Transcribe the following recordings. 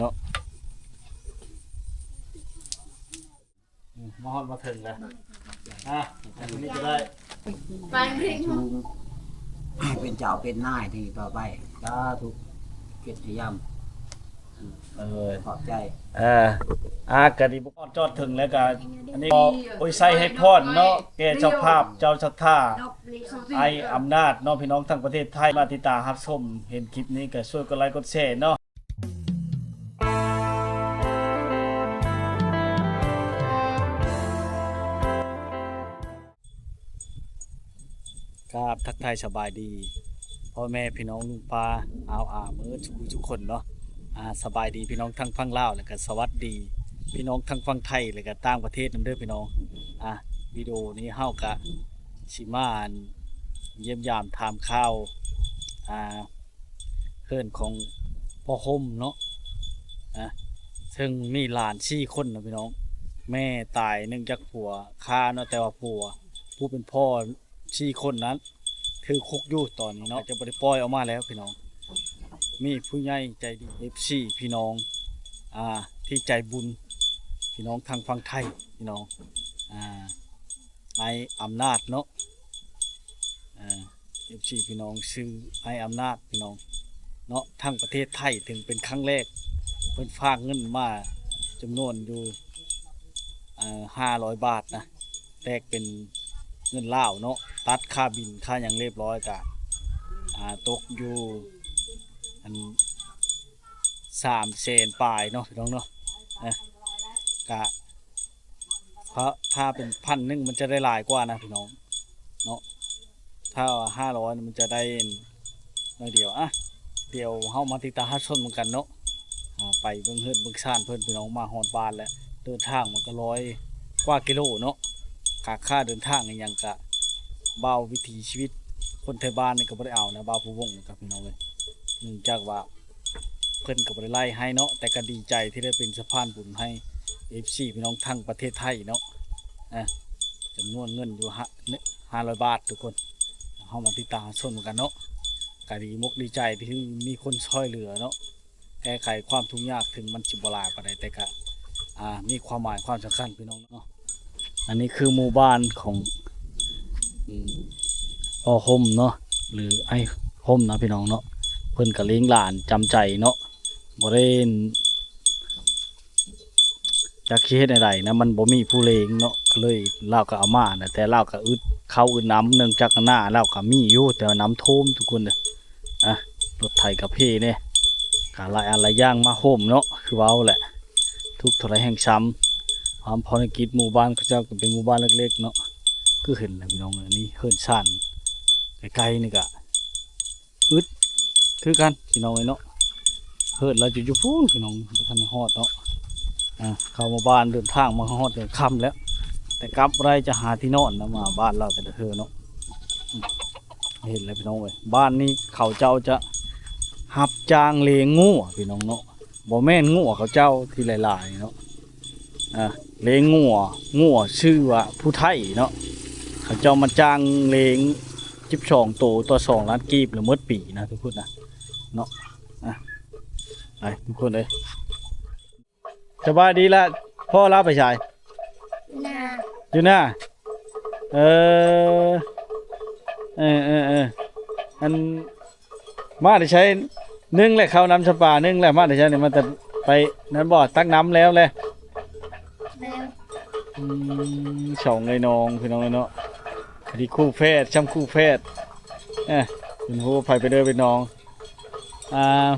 ເນາະ ອືມ ມາຮອດມາເຖິງແລ້ວ ອ່ະ ອັນນີ້ກໍໄດ້ ໄປເພງ ໃຫ້ເປັນເຈົ້າເປັນນາຍທີ່ຕໍ່ໄປ ສາທຸ ເກຍດສະຫຍາມ ເອີ ຂອບໃຈ ເອີ ອ່າ ກະດີ ຮອດຈອດເຖິງແລ້ວກະ ອັນນີ້ກໍອວຍໄຊໃຫ້ພອນເນາະ ແກ່ເຈົ້າພາບ ເຈົ້າສັດທາ ອ້າຍອຳນາດເນາະ ພີ່ນ້ອງທັງປະເທດໄທ ມາຕິດຕາມຮັບຊົມ ເຫັນຄລິບນີ້ກໍຊ່ວຍກົດໄລກົດແຊເນາະ. ກາບທັກທາຍສະບາຍດີພໍ່ແມ່ພີ່ນ້ອງລຸງປ້າອາວອາເໝິດສູ່ຜູ້ສູ່ຄົນເນາະ ອ່າ ສະບາຍດີພີ່ນ້ອງທັງຝັ່ງລາວ ແລ້ວກະສະຫວັດດີພີ່ນ້ອງທັງຝັ່ງໄທ ແລ້ວກະຕ່າງປະເທດນຳເດີພີ່ນ້ອງ. ອ່າ ວິດີໂອນີ້ເຮົາກະຊິມາ ອັນ ຢ້ຽມຢາມຖາມຂ່າວ ອ່າ ເຮືອນຂອງພໍ່ຫົ່ມເນາະ ອ່າ ເຊິ່ງມີຫຼານສີ່ຄົນເນາະພີ່ນ້ອງ ແມ່ຕາຍເນື່ອງຈາກຜົວຂ້າເນາະ ແຕ່ວ່າຜົວຜູ້ເປັນພໍ່ສີ່ຄົນນັ້ນຖືກຄຸກຢູ່ຕອນນີ້ເນາະ ຈະບໍ່ໄດ້ປ່ອຍອອກມາແລ້ວພີ່ນ້ອງ. ມີຜູ້ໃຫຍ່ໃຈດີ ເອັຟຊີ ພີ່ນ້ອງ ອ່າ ທີ່ໃຈບຸນ ພີ່ນ້ອງທາງຝັ່ງໄທ ພີ່ນ້ອງ ອ່າ ອ້າຍອຳນາດເນາະ ອ່າ ເອັຟຊີ ພີ່ນ້ອງ ຊື່ອ້າຍອຳນາດ ພີ່ນ້ອງເນາະ ທັງປະເທດໄທ ເຖິງເປັນຄັ້ງແລກ ເພິ່ນຝາກເງິນມາຈຳນວນຢູ່ ເອີ ຫ້າຮ້ອຍບາດນະ ແຕກເປັນເງິນລາວເນາະ ຕັດຄ່າບິນຄ່າຫຍັງຮຽບຮ້ອຍ ກະ ອ່າ ຕົກຢູ່ ອັນ ສາມແສນປາຍເນາະ ພີ່ນ້ອງເນາະ ເອີ ກະ ຖ້າ ຖ້າເປັນພັນໜຶ່ງ ມັນຈະໄດ້ຫຼາຍກວ່ານະພີ່ນ້ອງເນາະ ຖ້າວ່າຫ້າຮ້ອຍມັນຈະໄດ້ໜ້ອຍດຽວ. ອ່ະ ດຽວເຮົາມາຕິດຕາມຮັບຊົມນຳກັນເນາະ ອ່າ ໄປເບິ່ງເຮືອນເບິ່ງຊານເພິ່ນ ພີ່ນ້ອງ. ມາຮອດບ້ານແລ້ວ ເດີນທາງມັນກໍຮ້ອຍກວ່າກິໂລເນາະ ຄ່າ ຄ່າເດີນທາງອີ່ຫຍັງກະ ເບົາວິຖີຊີວິດຄົນໄທບ້ານນີ້ກໍບໍ່ໄດ້ເອົານະ ບ່າວພູວົງນີ້ກໍ ພີ່ນ້ອງເອີຍ ເນື່ອງຈາກວ່າ ເພິ່ນກໍບໍ່ໄດ້ໄລ່ໃຫ້ເນາະ ແຕ່ກໍດີໃຈທີ່ໄດ້ເປັນສະພານບຸນໃຫ້ ເອັຟຊີ ພີ່ນ້ອງທັງປະເທດໄທເນາະ ອ່າ ຈຳນວນເງິນຢູ່ຫ້າ ຫ້າຮ້ອຍບາດທຸກຄົນ. ເຮົາມາຕິດຕາມຮັບຊົມນຳກັນເນາະ ກໍດີມົກດີໃຈທີ່ມີຄົນຊ່ອຍເຫຼືອເນາະ ແກ້ໄຂຄວາມທຸກຍາກ ເຖິງມັນຊິບໍ່ຫຼາຍປານໃດ ແຕ່ກໍ ອ່າ ມີຄວາມໝາຍຄວາມສຳຄັນ ພີ່ນ້ອງເນາະ. ອັນນີ້ຄືໝູ່ບ້ານຂອງ ອືມ ພໍ່ຫົ່ມເນາະ ຫຼືອ້າຍຫົ່ມນະພີ່ນ້ອງເນາະ ເພິ່ນກໍລ້ຽງຫຼານຈຳໃຈເນາະ ບໍ່ໄດ້ ຈັກຊິເຮັດແນວໃດນະ ມັນບໍ່ມີຜູ້ລ້ຽງເນາະ ກໍເລີຍລາວກໍເອົາມານະ ແຕ່ລາວກໍອຶດເຂົ້າອຶດນ້ຳ ເນື່ອງຈາກນາລາວກໍມີຢູ່ ແຕ່ວ່ານ້ຳຖ້ວມທຸກຄົນເດີ ອ່ະ ລົດໄຖກໍເພແດ່ ກໍຫຼາຍອັນຫຼາຍຢ່າງມາໂຮມເນາະ ຄືເວົ້າແຫຼະ ທຸກເທົ່າໃດແຮ່ງຊຳ. ຄວາມພາລະກິດໝູ່ບ້ານເຂົາເຈົ້າກໍເປັນໝູ່ບ້ານເລັກໆເນາະ ຄືເຫັນແຫຼະພີ່ນ້ອງເອີຍ ນີ້ເຮືອນຊານ ໃກ້ໆນີ້ກະອຶດຄືກັນພີ່ນ້ອງເອີຍເນາະ ເຮືອນລາວຢູ່ ຢູ່ພຸ້ນພີ່ນ້ອງ ບໍ່ທັນໄດ້ຮອດເນາະ ອ່າ ເຂົ້າມາບ້ານ ເດີນທາງມາຮອດກໍຄ່ຳແລ້ວ ແຕ່ກັບບໍ່ໄດ້ ຈະຫາທີ່ນອນນະ ມາບ້ານລາວແຕ່ລະເທື່ອເນາະ ອືມ ເຫັນແລ້ວພີ່ນ້ອງເອີຍ ບ້ານນີ້ເຂົາເຈົ້າຈະຮັບຈ້າງລ້ຽງງົວພີ່ນ້ອງເນາະ ບໍ່ແມ່ນງົວເຂົາເຈົ້າທີ່ຫຼາຍໆເນາະ ອ່າ ລ້ຽງງົວ ງົວຊື່ວ່າຜູ້ໄທເນາະ ເຂົາເຈົ້າມາຈ້າງລ້ຽງສິບສອງໂຕຕໍ່ສອງລ້ານກີບ ລະໝົດປີນະທຸກຄົນນະເນາະ ອ່າ ໄປທຸກຄົນເອີຍ. ສະບາຍດີລະ ພໍ່ລາວໄປໃສ? ນາ ຢູ່ນາ ເອີ ເອີໆໆ ອັນ ມາແຕ່ໃສ? ໜຶ່ງແຫຼະ ເຂົ້ານຳສະປາ ໜຶ່ງແຫຼະ ມາແຕ່ໃສນີ້? ມາແຕ່ໄປນັ້ນບໍ່? ຕັກນ້ຳແລ້ວແຫຼະ? ແລ້ວ ອືມ ສອງເອື້ອຍນ້ອງພີ່ນ້ອງເອີຍເນາະ ທີ່ຄູ່ແຝດ ຊ່ຳຄູ່ແຝດ ເອີ ເປັນຮູ້ໃຜໄປເດີພີ່ນ້ອງ. ອ່າ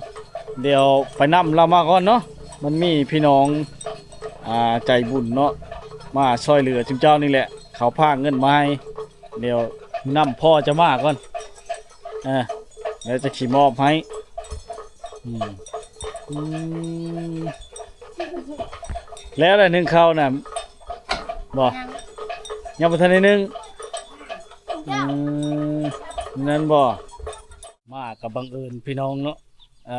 ດຽວໄປນຳລາວມາກ່ອນເນາະ ມັນມີພີ່ນ້ອງ ອ່າ ໃຈບຸນເນາະ ມາຊ່ອຍເຫຼືອຊຸມເຈົ້ານີ້ແຫຼະ ເຂົາພາເງິນມາໃຫ້ ດຽວນຳພໍ່ຈະມາກ່ອນ ເອີ ແລ້ວຈະຊິມອບໃຫ້ ອືມ ອືມ ແລ້ວແຫຼະ ໜຶ້ງເຂົ້ານະ ບໍ່? ຍັງ ຍັງບໍ່ທັນໄດ້ໜຶ້ງ ອືມ ນັ້ນບໍ່? ມາກໍບັງເອີນພີ່ນ້ອງເນາະ ເອີ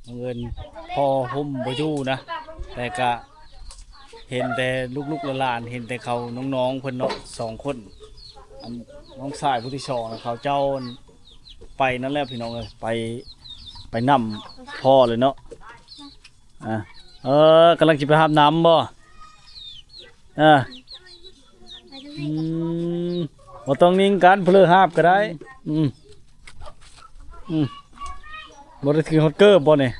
ບັງເອີນພໍ່ຫົ່ມບໍ່ຢູ່ນະ ແຕ່ກະເຫັນແຕ່ລູກໆຫຼານໆ ເຫັນແຕ່ເຂົານ້ອງໆເພິ່ນເນາະ ສອງຄົນ ອັນນ້ອງຊາຍຜູ້ທີສອງນະ ເຂົາເຈົ້າໄປນັ້ນແຫຼະພີ່ນ້ອງເອີຍ ໄປ ໄປນຳພໍ່ເລີຍເນາະ. ອ່າ ເອີ ກຳລັງຊິໄປຫາບນ້ຳບໍ່? ອ່າ ອືມ ບໍ່ຕ້ອງນິ່ງກັນ ຜູ້ເລີຫາບກໍໄດ້. ອືມ ອືມ ບໍ່ໄດ້ຖືຮອດເກີບບໍ່ນີ້?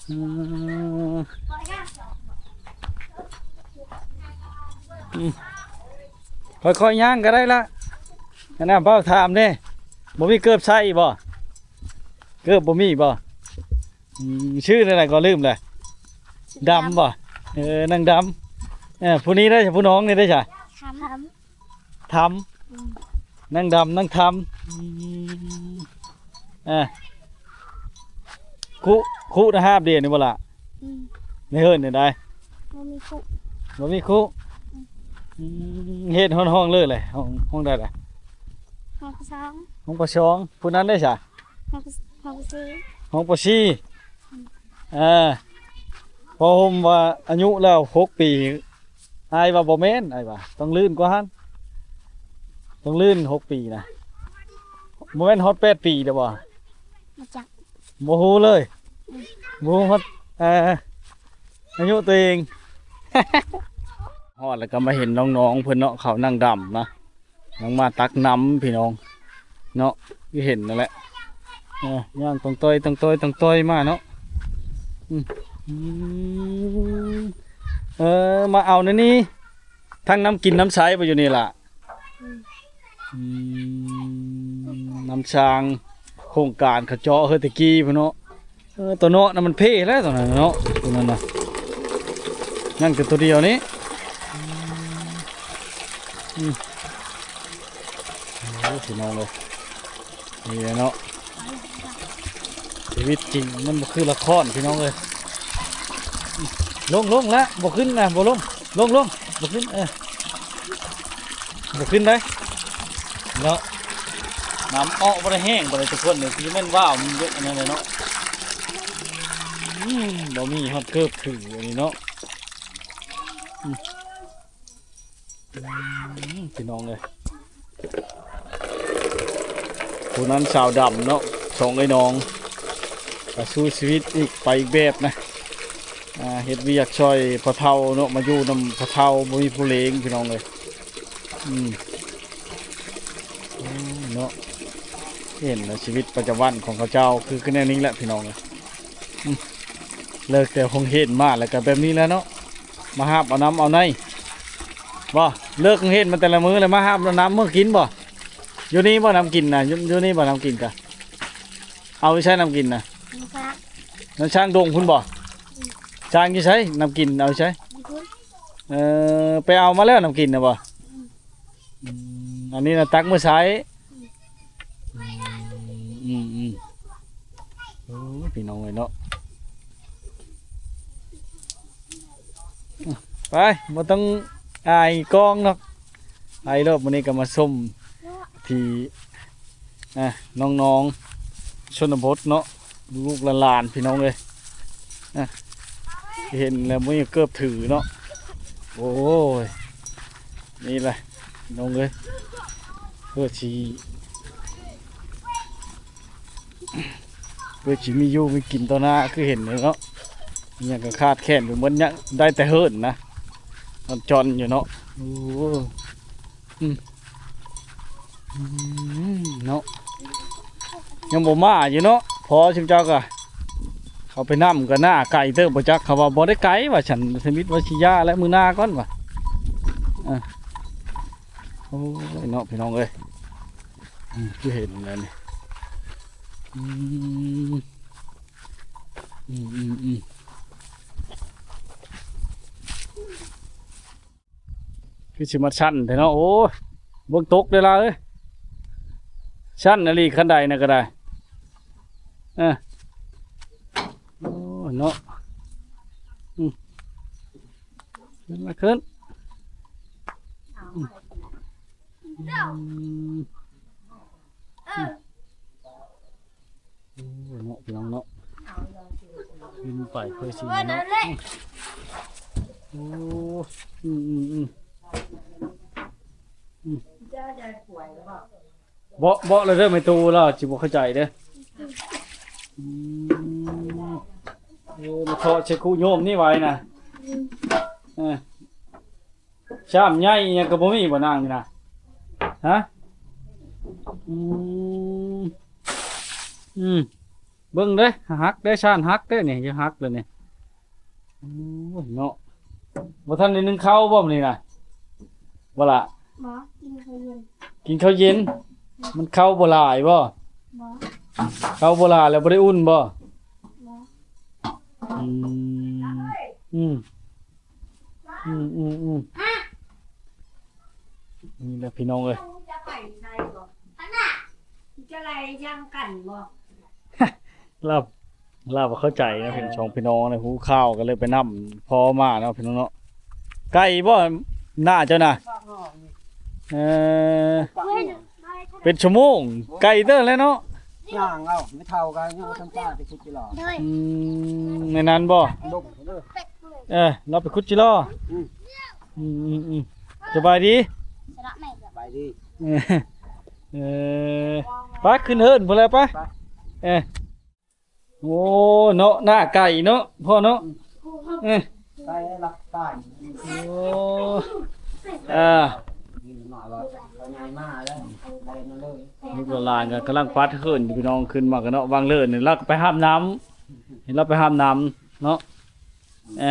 ອືມ ອືມ ຄ່ອຍໆຍ່າງກໍໄດ້ລະ. ອັນນັ້ນ ເວົ້າຖາມເດ້ ບໍ່ມີເກີບໃສ່ບໍ່? ເກີບບໍ່ມີບໍ່? ອືມ ຊື່ແນວໃດກໍລືມແຫຼະ. ດຳບໍ່? ເອີ ນາງດຳ. ເອີ ຜູ້ນີ້ໄດ້ ຜູ້ນ້ອງນີ້ໄດ້ຊະ? ທຳ ທຳ ອືມ ນາງດຳ ນາງທຳ. ອືມ ເອີ ຄຸ ຄຸນະຫາບດຽວນີ້ບໍ່ລະ? ອືມ ໃນເຮືອນນີ້ໄດ້ ບໍ່ມີຄຸ ບໍ່ມີຄຸ. ອືມ ອືມ ເຮັດຫ້ອງ ຫ້ອງເລີກເລີຍ ຫ້ອງ ຫ້ອງໃດລະ? ຫ້ອງປ.ສອງ ຫ້ອງປ.ສອງ. ຜູ້ນັ້ນໄດ້ຊະ? ຫ້ອງ ຫ້ອງ ຫ້ອງ ຫ້ອງ ປ.ສີ່. ເອີ ພໍ່ໂຮມວ່າອາຍຸລາວຫົກປີ ອ້າຍວ່າບໍ່ແມ່ນ ອ້າຍວ່າຕ້ອງລື່ນກວ່າຫັ້ນ ຕ້ອງລື່ນຫົກປີນະ ບໍ່ແມ່ນຮອດແປດປີແລ້ວບໍ່? ບໍ່ຈັກ ບໍ່ຮູ້ເລີຍ. ອືມ ບໍ່ຮູ້ຮອດ ເອີ ອາຍຸຕົວເອງ. ຮອດແລ້ວກໍມາເຫັນນ້ອງໆເພິ່ນເນາະ ເຂົານັ່ງດຳນະ. ຍັງມາຕັກນ້ຳພີ່ນ້ອງເນາະ ຄືເຫັນນັ້ນແຫຼະ. ເອີ ຍ່າງຕ່ອງຕ້ອຍ ຕ່ອງຕ້ອຍ ຕ່ອງຕ້ອຍມາເນາະ. ອືມ ອືມ ເອີ ມາເອົາແນວນີ້ ທັງນ້ຳກິນນ້ຳໃຊ້ບໍ່ຢູ່ນີ້ລະ? ອືມ ອືມ ນ້ຳສ້າງໂຄງການເຂົາເຈາະເຮີແຕ່ກີ້ພຸ້ນເນາະ. ເອີ ຕົວເນາະນະມັນເພແລ້ວ ຕົວນັ້ນເນາະ ຕົວນັ້ນນະ ຍັງແຕ່ຕົວດຽວນີ້. ອືມ ໂອ້ ພີ່ນ້ອງເອີຍ ນີ້ແຫຼະເນາະ ຊີວິດຈິງມັນບໍ່ຄືລະຄອນ ພີ່ນ້ອງເອີຍ. ລົງ ລົງລະ ບໍ່ຂຶ້ນນະ ບໍ່ລົງ ລົງ ລົງ ບໍ່ຂຶ້ນ ເອີ ບໍ່ຂຶ້ນໄດ໋ເນາະ. ນ້ຳເອາະບໍ່ໄດ້ແຫ້ງບໍ່ໄດ້ທຸກຄົນ ນີ້ຄືແມ່ນວ່າວມັນເຍາະອັນນັ້ນແຫຼະເນາະ. ອືມ ບໍ່ມີຮອດເກີບຖືອັນນີ້ເນາະ. ອືມ ອືມ ພີ່ນ້ອງເອີຍ ຜູ້ນັ້ນສາວດຳເນາະ ສອງເອື້ອຍນ້ອງ ກໍສູ້ຊີວິດອີກ ໄປອີກແບບນະ. ອ່າ ເຮັດວຽກຊ່ອຍພໍ່ເຖົ້າເນາະ ມາຢູ່ນຳພໍ່ເຖົ້າ ບໍ່ມີຜູ້ລ້ຽງ ພີ່ນ້ອງເອີຍ. ອືມ ໂອ້ ເນາະ ເຫັນແລ້ວຊີວິດປະຈຳວັນຂອງເຂົາເຈົ້າຄື ຄືແນວນີ້ແຫຼະ ພີ່ນ້ອງເອີຍ. ອືມ ເລີກແຕ່ໂຮງຮຽນມາແລ້ວກໍແບບນີ້ແຫຼະເນາະ ມາຫາບເອົານ້ຳເອົາໃນບໍ່? ເລີກໂຮງຮຽນມາແຕ່ລະມື້ແລ້ວມາຫາບເອົານ້ຳເມືອກິນບໍ່? ຢູ່ນີ້ບໍ່ນ້ຳກິນນະ? ຢູ່ ຢູ່ນີ້ບໍ່ນ້ຳກິນກະ? ເອົາຢູ່ໃສນ້ຳກິນນະ? ນ້ຳຊ້າງ ນ້ຳຊ້າງດົງພຸ້ນບໍ່? ອືມ ຊ້າງຢູ່ໃສ? ນ້ຳກິນເອົາຢູ່ໃສ? ຢູ່ພຸ້ນ ເອີ ໄປເອົາມາແລ້ວນ້ຳກິນນະບໍ່? ອືມ ອືມ ອັນນີ້ນະຕັກມາໃຊ້. ອືມ ອືມ ອືມ ໂອ້ ພີ່ນ້ອງເອີຍເນາະ ໄປ ບໍ່ຕ້ອງອາຍກ້ອງເນາະ ໄປໂລດ. ມື້ນີ້ກໍມາຊົມທີ່ ອ່າ ນ້ອງໆ ຊົນນະບົດເນາະ ລູກໆຫຼານໆ ພີ່ນ້ອງເອີຍ ອ່າ ເຫັນແລ້ວບໍ່ມີເກີບຖືເນາະ. ໂອ້ຍ ນີ້ແຫຼະ ນ້ອງເອີຍ ເພື່ອຊິ ເພື່ອຊິມີຢູ່ມີກິນຕໍ່ໜ້າ ຄືເຫັນນີ້ເນາະ ຫຍັງກໍຂາດແຄນໄປໝົດ ຍັງໄດ້ແຕ່ເຫີນນະ ມັນຈອນຢູ່ເນາະ. ໂອ້ ອືມ ອືມ ເນາະ ຍັງບໍ່ມາຢູ່ເນາະ ພໍຊຸມເຈົ້າກະ ເຂົາໄປນຳກໍໜ້າໄກເຕີບບໍ່ຈັກ ເຂົາວ່າບໍ່ໄດ້ໄກວ່າຊັ້ນ ສະມິດວ່າຊິຢ່າແລ້ວ ມື້ໜ້າກ່ອນວ່າ. ອ່າ ໂອ້ຍເນາະ ພີ່ນ້ອງເອີຍ ອືມ ຄືເຫັນແລ້ວນີ້ ອືມ ອືມ ອືມ ອືມ ຄືຊິມາຊັນແທ້ເນາະ. ໂອ້ຍ ເບິ່ງຕົກເດ້ລະເອີຍ ຊັນອີ່ຫຼີ ຄັນໄດນະກໍໄດ້. ເອີ ໂອ້ຍເນາະ ອືມ ຂຶ້ນມາ ຂຶ້ນ ອືມ ອືມ ໂອ້ເນາະ ພີ່ນ້ອງເນາະ ຂຶ້ນໄປເພື່ອຊິເນາະ ໂອ້ ອືມ ອືມ ອືມ ອືມ ເບາະ ເບາະແລ້ວເດີ ແມ່ຕູ້ລາວຊິບໍ່ເຂົ້າໃຈເດີ ອືມ. ໂອ້ ມາເຄາະໃສ່ຄູໂຍມນີ້ໄວ້ນະ. ເອີ ຊ້ຳໃຫຍ່ອີ່ຫຍັງກໍບໍ່ມີບໍ່ນາງນີ້ນະ? ຮະ? ອືມ ອືມ ເບິ່ງເດ້ ຫັກເດ້ ຊານຫັກເດ້ນີ້ ຢາກຫັກເລີຍນີ້. ໂອ້ຍເນາະ ບໍ່ທັນໄດ້ໜຶ້ງເຂົ້າບໍ່ມື້ນີ້ນະ? ບໍ່ລະ? ບໍ່ ກິນເຂົ້າເຢັນ. ກິນເຂົ້າເຢັນ? ມັນເຂົ້າບໍ່ຫຼາຍບໍ່? ບໍ່ ເຂົ້າບໍ່ຫຼາຍແລ້ວບໍ່ໄດ້ອຸ່ນບໍ່? ບໍ່ ອືມ ອືມ ອືມ ອືມ ອືມ ນີ້ແຫຼະພີ່ນ້ອງເອີຍ ຈະໄປໃສບໍ່? ອັນນ່າ ຈະໄລ່ຍັງກັນບໍ່? ລາວ ລາວບໍ່ເຂົ້າໃຈນະ ເປັນສອງພີ່ນ້ອງນະ ຮູ້ຂ່າວກໍເລີຍໄປນຳພໍ່ມາເນາະ ພີ່ນ້ອງເນາະ. ໄກບໍ່ ໜ້າເຈົ້ານະ? ເອີ ເປັນຊົ່ວໂມງ ໄກເຕີບແລ້ວເນາະ. ຍ່າງເອົາ ໄມ່ເຖົ້າກໍຍັງບໍ່ທັນປາໄປຂຸດຈີ່ຫຼໍ່. ອືມ ໃນນັ້ນບໍ່? ລົງເດີ. ເອີ ລາວໄປຂຸດຈີ່ຫຼໍ່. ອືມ ອືມ ອືມ ສະບາຍດີ. ສະບາຍດີ. ເອີ ໄປຂຶ້ນເຮືອນພຸ້ນແຫຼະ ໄປ. ໄປ ເອີ ໂອ້ ເນາະ ໜ້າໄກເນາະ ພໍ່ເນາະ. ອືມ ເອີ ໄກຫຼັກປາຍ. ໂອ້ ອ່າ ຍິນໜ້ອຍວ່າເຂົາໃຫຍ່ມາແລ້ວ ໄດ້ມາເລີຍ. ລູກຫຼານກໍກຳລັງປັດເຮືອນຢູ່ ພີ່ນ້ອງ ຂຶ້ນມາກໍເນາະ ວາງເລີນນີ້ ລາວກໍໄປຫາບນ້ຳ ເຫັນລາວໄປຫາບນ້ຳເນາະ. ເອີ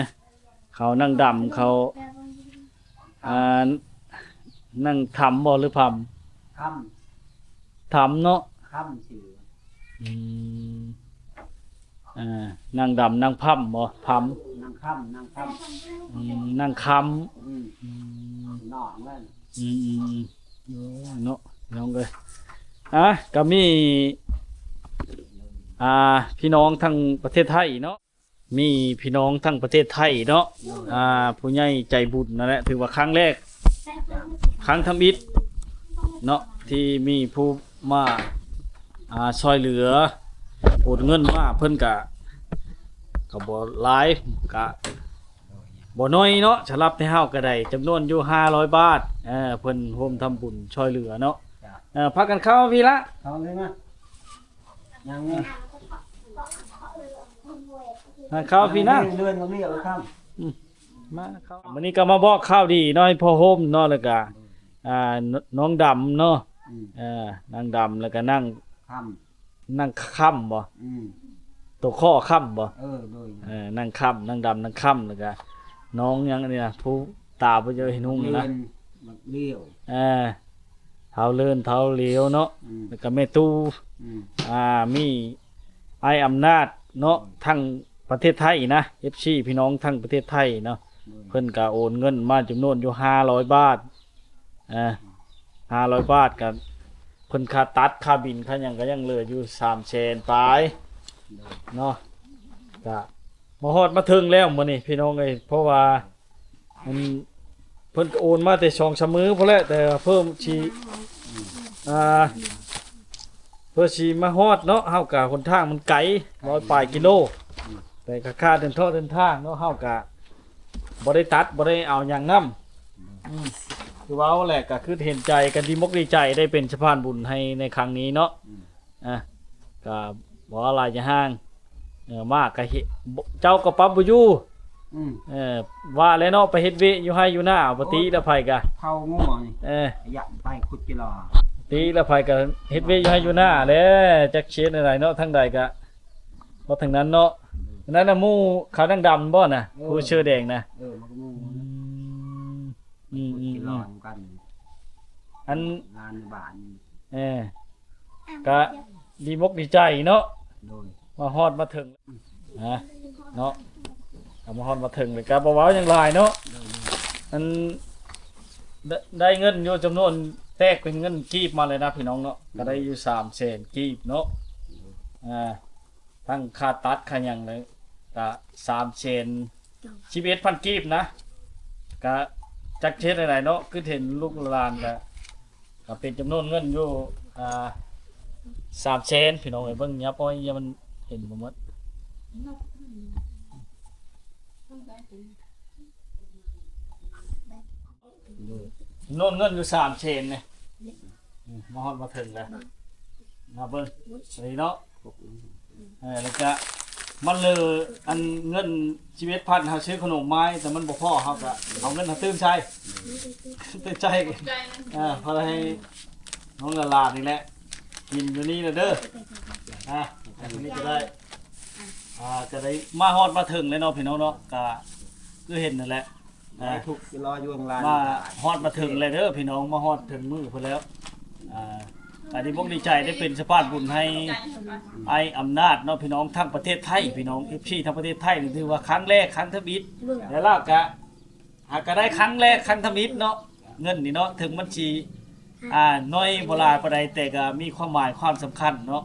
ເຂົານາງດຳ ເຂົາ ອ່າ ນາງທຳບໍ່ ຫຼື ພຳ? ທຳ ທຳເນາະ ຄຳຊື່. ອືມ ອ່າ ນາງດຳ ນາງພຳບໍ່? ພຳ ນາງຄຳ ນາງຄຳ. ອືມ ນາງຄຳ. ອືມ ອືມ ນ້ອງເພິ່ນ. ອືມ ອືມ ອືມ ໂອ້ ເນາະ ພີ່ນ້ອງເອີຍ. ອ່າ ກໍມີ ອ່າ ພີ່ນ້ອງທາງປະເທດໄທເນາະ ມີພີ່ນ້ອງທັງປະເທດໄທເນາະ ໂດຍ ອ່າ ຜູ້ໃຫຍ່ໃຈບຸນນັ້ນແຫຼະ ຖືວ່າຄັ້ງແລກ ຄັ້ງທຳອິດເນາະ ທີ່ມີຜູ້ມາ ອ່າ ຊ່ອຍເຫຼືອ ໂອນເງິນມາ ເພິ່ນກະ ກະບໍ່ຫຼາຍ ກະບໍ່ໜ້ອຍເນາະ ສຳລັບແຕ່ເຮົາກະໄດ້ຈຳນວນຢູ່ຫ້າຮ້ອຍບາດ ເອີ ເພິ່ນຮ່ວມທຳບຸນຊ່ອຍເຫຼືອເນາະ. ເອີ ພາກັນເຂົ້າພີ້ລະ ເຂົ້າພີ້ມາ. ຍັງ ທາງເຂົ້າພີ້ນະ ເລື່ອນກໍມີເອົາໄປທຳ. ອືມ ມາເຂົ້າ ມື້ນີ້ກໍມາບອກຂ່າວດີເນາະ ໃຫ້ພໍ່ໂຮມເນາະ ແລ້ວກໍ ອ່າ ນ- ນ້ອງດຳເນາະ. ອືມ ເອີ ນາງດຳ ແລ້ວກໍນາງຄຳ ນາງຄຳບໍ່? ອືມ ໂຕຂໍຄຳບໍ່? ເອີ ໂດຍ ເອີ ນາງຄຳ ນາງດຳ ນາງຄຳ ແລ້ວກໍນ້ອງຫຍັງອັນນີ້ນະ ຜູ້ຕາບໍ່ເຈີເຫັນຮຸ່ງນີ້ນະ ບັກເລ້ວ ເອີ ທ້າວເລີນ ທ້າວຫຼຽວເນາະ. ອືມ ແລ້ວກໍແມ່ຕູ້ ອືມ ອ່າ ມີອ້າຍອຳນາດເນາະ ອືມ ທັງປະເທດໄທນະ ເອັຟຊີ ພີ່ນ້ອງທັງປະເທດໄທເນາະ. ອືມ ເພິ່ນກໍໂອນເງິນມາຈຳນວນຢູ່ຫ້າຮ້ອຍບາດ ອ່າ ຫ້າຮ້ອຍບາດ ກໍເພິ່ນຄ່າຕັດຄ່າບິນຄ່າຫຍັງກໍຍັງເຫຼືອຢູ່ສາມແສນປາຍ ໂດຍ ເນາະ. ກໍມາຮອດມາເຖິງແລ້ວມື້ນີ້ ພີ່ນ້ອງເອີຍ ເພາະວ່າ ອັນ ເພິ່ນກໍໂອນມາແຕ່ສອງສາມມື້ພຸ້ນແຫຼະ ແຕ່ວ່າເພິ່ນຊິ ອ່າ ເພື່ອຊິມາຮອດເນາະ ເຮົາກໍຫົນທາງມັນໄກ ຮ້ອຍປາຍກິໂລ ແຕ່ກໍຄ່າເດີນເທາະເດີນທາງເນາະ ເຮົາກໍບໍ່ໄດ້ຕັດ ບໍ່ໄດ້ເອົາຫຍັງນຳ. ອືມ ຄືເວົ້າແຫຼະ ກໍຄືເຫັນໃຈກັນ ດີມົກດີໃຈໄດ້ເປັນສະພານບຸນໃຫ້ໃນຄັ້ງນີ້ເນາະ. ອ່າ ກໍບໍ່ວ່າຫຼາຍຈະຫ່າງ ເອີ ມາກໍເຮັດ ເຈົ້າກໍປັບບໍ່ຢູ່. ອືມ ເອີ ວ່າແລ້ວເນາະ ໄປເຮັດວຽກຢູ່ໄຮ່ຢູ່ນາ ບໍ່ຕິລະໃຜກະ ເຂົ້າງົວນີ້ ເອີ ຢາກໄປຂຸດຈີ່ຫຼໍ່ ຕິລະໃຜກະເຮັດວຽກຢູ່ໄຮ່ຢູ່ນາແຫຼະ ຈັກຊິເຮັດແນວໃດເນາະ ທາງໃດກະບໍ່ທາງນັ້ນເນາະ. ອືມ ນັ້ນນະ ໝູ່ຂາວດັ່ງດຳບໍ່ນະ? ເອີ ຜູ້ເສື້ອແດງນະ? ເອີ ມັນກໍໝູ່ ອືມ ອືມ ອືມ ອືມ ອັນ ງານບ້ານ ເອີ ກະດີມົກດີໃຈເນາະ ໂດຍ ມາຮອດມາເຖິງ ອືມ ນະ ເນາະ ກະມາຮອດມາເຖິງ ແລ້ວກະບໍ່ເວົ້າຫຍັງຫຼາຍເນາະ. ໂດຍ ອັນ ໄດ້ ໄດ້ເງິນຢູ່ຈຳນວນ ແຕກເປັນເງິນກີບມາເລີຍນະ ພີ່ນ້ອງເນາະ ອືມ ກະໄດ້ຢູ່ສາມແສນກີບເນາະ ໂດຍ ອ່າ ທັງຄ່າຕັດຄ່າຫຍັງເລີຍ ກະສາມແສນສິບເອັດພັນກີບນະ ກະຈັກເຮັດແນວໃດເນາະ ຄືເຫັນລູກຫຼານກະ ກະເປັນຈຳນວນເງິນຢູ່ ອ່າ ສາມແສນ ພີ່ນ້ອງເອີຍ ເບິ່ງຫຍັບເອົາ ຢ່າມັນເຫັນບໍ່ໝົດ. ໂດຍ ໂນນເງິນຢູ່ສາມແສນນີ້ ອືມ ມາຮອດມາເຖິງແລ້ວ ມາເບິ່ງນີ້ເນາະ ເອີ ແລ້ວກະ ມັນເລີ ອັນເງິນສິບເອັດພັນ ເຮົາຊື້ຂະໜົມມາ ແຕ່ມັນບໍ່ພໍ ເຮົາກະເອົາເງິນເຮົາຕື່ມໃສ່ ຕື່ມໃສ່ ເອີ ພໍໃຫ້ນ້ອງຫຼານໆນີ້ແຫຼະ ກິນຢູ່ນີ້ລະເດີ ອ່າ ອັນນີ້ກະໄດ້ ອ່າ ກະໄດ້ມາຮອດມາເຖິງແລ້ວເນາະ ພີ່ນ້ອງເນາະ ກະຄືເຫັນນັ້ນແຫຼະ ອ່າ ມາຮອດມາເຖິງແລ້ວເດີພີ່ນ້ອງ ມາຮອດເຖິງມື້ພຸ້ນແລ້ວ ອ່າ ກະດີອົກດີໃຈໄດ້ເປັນສະພານບຸນໃຫ້ອ້າຍອຳນາດເນາະ ພີ່ນ້ອງ ທັງປະເທດໄທ ພີ່ນ້ອງ ເອັຟຊີ ທັງປະເທດໄທນີ້ ຖືວ່າຄັ້ງແລກ ຄັ້ງທຳອິດ ແລ້ວລາວກະ ຫາກະໄດ້ຄັ້ງແລກ ຄັ້ງທຳອິດເນາະ ເງິນນີ້ເນາະ ເຖິງມັນຊິ ອ່າ ໜ້ອຍບໍ່ຫຼາຍປານໃດ ແຕ່ກະມີຄວາມໝາຍຄວາມສຳຄັນເນາະ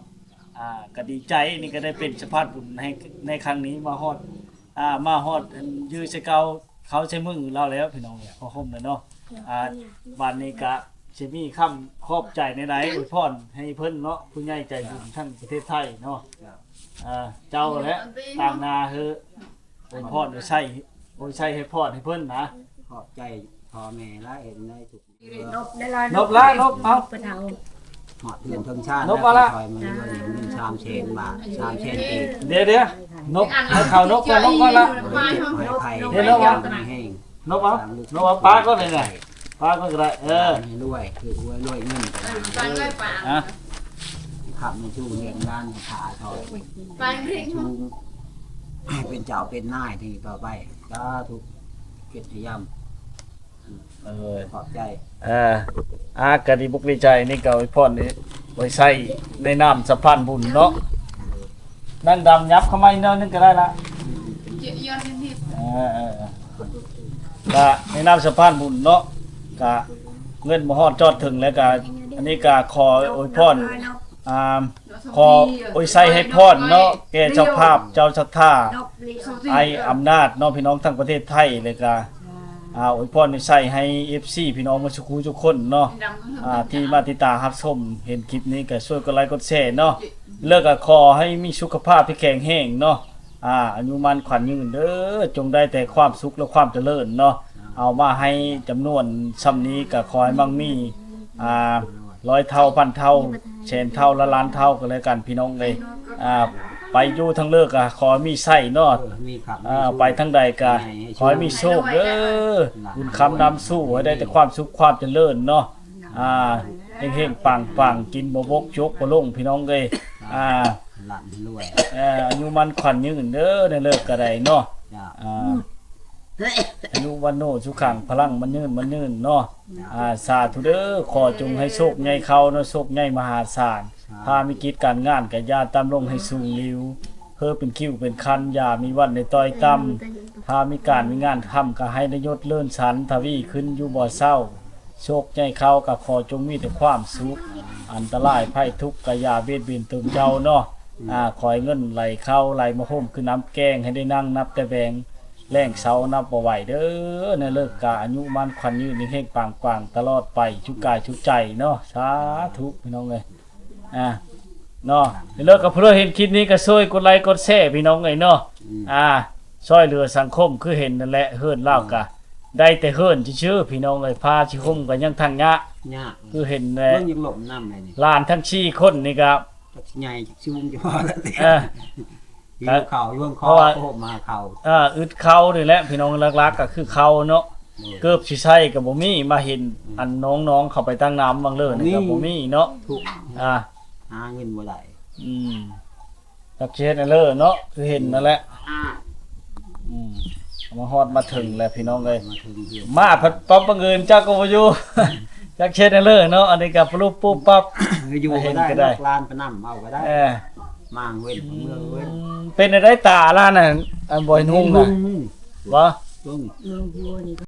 ອ່າ ກະດີໃຈ ນີ້ກະໄດ້ເປັນສະພານບຸນໃນ ໃນຄັ້ງນີ້ ມາຮອດ ອ່າ ມາຮອດ ອັນ ຢື້ໃສ່ເຂົ້າ ເຂົ້າໃສ່ມືລາວແລ້ວ ພີ່ນ້ອງ ພໍຫົ່ມແລ້ວເນາະ ອ່າ ບາດນີ້ກະຊິມີຄຳຂອບໃຈແນວໃດ ອວຍພອນໃຫ້ເພິ່ນເນາະ ຜູ້ໃຫຍ່ໃຈບຸນທັງປະເທດໄທເນາະ ອ່າ ເຈົ້າແຫຼະ ຕາງໜ້າເຮີ ອວຍພອນ ອວຍໄຊ ອວຍໄຊໃຫ້ພອນໃຫ້ເພິ່ນນະ ຂອບໃຈພໍ່ແມ່ຫຼາຍ ເຫັນໃນທຸກ ນົບລະ ນົບ ເອົາ ຮອດເຮືອນເທິງຊານ ນົບເອົາລະ ຊ່ອຍມາເງິນສາມແສນບາດ ສາມແສນກີບ ດຽວໆ ນົບ ໃຫ້ເຂົານົບກ່ອນ ນົບກ່ອນລະ ໃຫ້ໄພ ເຮັດນົບເອົາ ແຮງ ນົບເອົາ ນົບເອົາ ປາກ່ອນນີ້ນະ ປາກ່ອນກະໄດ້ ເອີ ໃຫ້ລວຍ ຖືກຫວຍລວຍເງິນ ປາເລີຍ ປາ ອ່ະ ຄ້ຳໃນຊູ້ຮຽນງານ ຂ້າທອຍ ປາເຮງ ເປັນເຈົ້າເປັນນາຍທີ່ຕໍ່ໄປ ສາທຸ ກຽດຕິຍຳ ເອີ ຂອບໃຈ ເອີ ອາ ກະດີອົກດີໃຈ ນີ້ກະອວຍພອນນີ້ ໄວ້ໃຊ້ໃນນາມສະພານບຸນເນາະ ນາງດຳ ຫຍັບເຂົ້າມາອີກໜ້ອຍໜຶ່ງກະໄດ້ລະ ເອີ ເອີ ກະໃນນາມສະພານບຸນເນາະ ກະເງິນມາຮອດຈອດເຖິງແລ້ວ ກະອັນນີ້ກະຂໍອວຍພອນ ອ່າ ຂໍອວຍໄຊໃຫ້ພອນເນາະ ແກ່ເຈົ້າພາບ ເຈົ້າສັດທາ ອ້າຍອຳນາດເນາະ ພີ່ນ້ອງທັງປະເທດໄທ ແລ້ວກະ ອ່າ ອວຍພອນໃຫ້ໃຊ້ໃຫ້ເອັຟຊີພີ່ນ້ອງໝົດສູ່ຄູ່ສູ່ຄົນເນາະ ອ່າ ທີ່ມາຕິດຕາມຮັບຊົມເຫັນຄລິບນີ້ກະຊ່ວຍກົດໄລກົດແຊເນາະ ແລ້ວກະຂໍໃຫ້ມີສຸຂະພາບທີ່ແຂງແຮງເນາະ ອ່າ ອາຍຸໝັ້ນຂວັນຍືນເດີ ຈົ່ງໄດ້ແຕ່ຄວາມສຸກ ແລະ ຄວາມຈະເລີນເນາະ ເອົາມາໃຫ້ຈຳນວນຊ່ຳນີ້ກະຂໍໃຫ້ໝັ່ງມີ ອ່າ ຮ້ອຍເທົ່າ ພັນເທົ່າ ແສນເທົ່າ ລ້ານເທົ່າກະແລ້ວກັນ ພີ່ນ້ອງເອີຍ ອ່າ ໄປຢູ່ທາງເລີກະຂໍໃຫ້ມີໄຊເນາະ ເອີ ມີຄັບ ອ່າ ມີໂຊກ ໄປທາງໃດກະ ໃຫ້ໂຊກ ຂໍໃຫ້ມີໂຊກເດີ ບຸນຄຳນຳສູ່ ໃຫ້ໄດ້ແຕ່ຄວາມສຸກຄວາມຈະເລີນເນາະ ອ່າ ເຮັງໆ ປັງໆ ກິນບໍ່ບົກ ຈົກບໍ່ລົງ ພີ່ນ້ອງເອີຍ ອ່າ ລ່ຳລວຍ ເອີ ອາຍຸໝັ້ນຂວັນຍືນເດີ ໃນເລີກກະໄດ້ເນາະ ເຈົ້າ ອ່າ ອາຍຸວັນໂນ ສຸຂັງ ພະລັງ ໝັ້ນຍືນ ໝັ້ນຍືນເນາະ ອ່າ ສາທຸເດີ ຂໍຈົ່ງໃຫ້ໂຊກໃຫຍ່ເຂົ້າເນາະ ໂຊກໃຫຍ່ມະຫາສານ ພາມີກິດການງານກະຢ່າຕ່ຳລົງ ໃຫ້ສູງລິວ ເຮີເປັນຄິ້ວເປັນຄັນ ຢ່າມີວັນໄດ້ຕ້ອຍຕ່ຳ ພາມີການມີງານທຳກະໃຫ້ໄດ້ຍົດເລີນສັນ ທະວີຂຶ້ນຢູ່ບໍ່ເຊົາ ໂຊກໃຫຍ່ເຂົ້າກະຂໍຈົ່ງມີແຕ່ຄວາມສຸກ ອັນຕະລາຍໄພທຸກກະຢ່າບຽດບຽນຕົນເຈົ້າເນາະ ອ່າ ຂໍໃຫ້ເງິນໄຫຼເຂົ້າໄຫຼມາໂຮມຄືນ້ຳແກ້ງ ໃຫ້ໄດ້ນັ່ງນັບແຕ່ແບງ ແລ້ງເຊົານັບບໍ່ໄຫວເດີ ໃນເລີກກະອາຍຸໝັ້ນຂວັນຍືນ ເຮັງໆ ປັງໆ ຕະຫຼອດໄປ ສຸກກາຍສຸກໃຈເນາະ ສາທຸ ພີ່ນ້ອງເອີຍ ອ່າ ເນາະ ໃນເລີກກະ ຜູ້ໃດເຫັນຄລິບນີ້ກະຊ່ວຍກົດໄລກົດແຊ ພີ່ນ້ອງເອີຍເນາະ ອ່າ ຊ່ອຍເຫຼືອສັງຄົມ ຄືເຫັນນັ້ນແຫຼະ ເຮືອນລາວກະ ໄດ້ແຕ່ເຮືອນຊື່ໆ ພີ່ນ້ອງເອີຍ ຝາຊິຫຸ້ມກະຍັງທັງຍາກ ຍາກ ຄືເຫັນແຫຼະ ເບິ່ງຍັງລົມນຳເລີຍນີ້ ຫຼານທັງສີ່ຄົນນີ້ກະ ຈັກຊິໃຫຍ່ຈັກຊິຫຸ້ມ ເອີ ຫິວເຂົ້າ ຫິວເຂົ້າ ເພາະວ່າ ໂອ້ ມາເຂົ້າ ເອີ ອຶດເຂົ້ານີ້ແຫຼະ ພີ່ນ້ອງ ຫຼັກໆກະຄືເຂົ້າເນາະ ເກີບຊິໃສ່ກະບໍ່ມີ ມາເຫັນ ອືມ ອັນນ້ອງໆເຂົ້າໄປຕັ້ງນ້ຳຫວ່າງເລີນີ້ກະບໍ່ມີເນາະ ທຸກ ອ່າ ຫາເງິນບໍ່ໄດ້ ອືມ ຈັກຊິເຮັດແນວເລີເນາະ ຄືເຫັນນັ້ນແຫຼະ ອືມ ມາຮອດມາເຖິງແລ້ວ ພີ່ນ້ອງເອີຍ ມາເຖິງ ມາພັດປັບບັງເອີນຈັກກະບໍ່ຢູ່ ຈັກຊິເຮັດແນວເລີເນາະ ອັນນີ້ກະປຸບປຸບປັບ ຢູ່ບໍ່ໄດ້ ເຫັນກະໄດ້ ລູກຫຼານໄປນຳເອົາກະໄດ້ ເອີ ມາງເວັນ ອືມ ເມືອງເວັນ ເປັນແນວໃດຕາລານນະ ອັນບໍ່ເຫັນຫຸ້ງນະ ຫຸ້ງ ບໍ່ ຫຸ້ງ ເມືອງຫົວນີ້